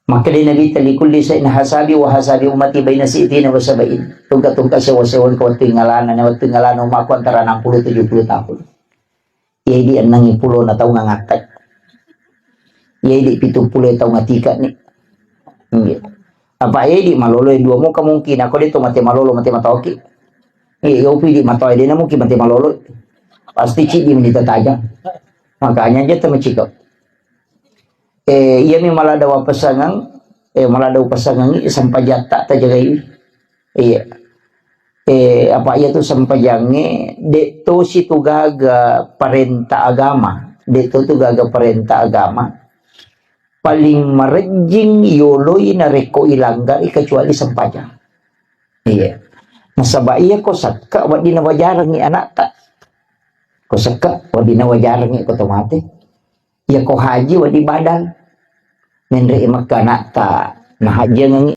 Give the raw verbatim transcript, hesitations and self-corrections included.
Makkeda Nabitta, "Likulli syai'in hasabi wa hasabi ummati baina sittina wa sab'in." Tungka-tungka sewa-sewa engka wettu ingalana, na wettu ingalana ummaku antara enam puluh tujuh puluh tahun. Iya idi enneng pulo na taung angattai. Iya idi pitung pulo taung atika ni. Iya. Apa iya idi malolo dua mo kemungkinan ko de to mate malolo mate matoki. Iya, iya upi di matoa de na mungkin mate malolo. Pasti cidi menita tajang. Makanya aja temeciko. Eh, iya mi malada wa pesangang, eh, malada wa pesangang i sempajatta tajagai. Iya. Eh, apa iya tu sempajangnge, de tosi tu gaga parenta agama, de to tu gaga parenta agama. Paling marejjing yoloi narekko ilanggari kecuali sempajang. Iya. Nasaba iya ko sakka wedding nawajarangi anakta. Ko sakka wedding nawajarangi ko tomate. Iya ko haji wedding badal. Menre Mekka anakta, nahajiangengi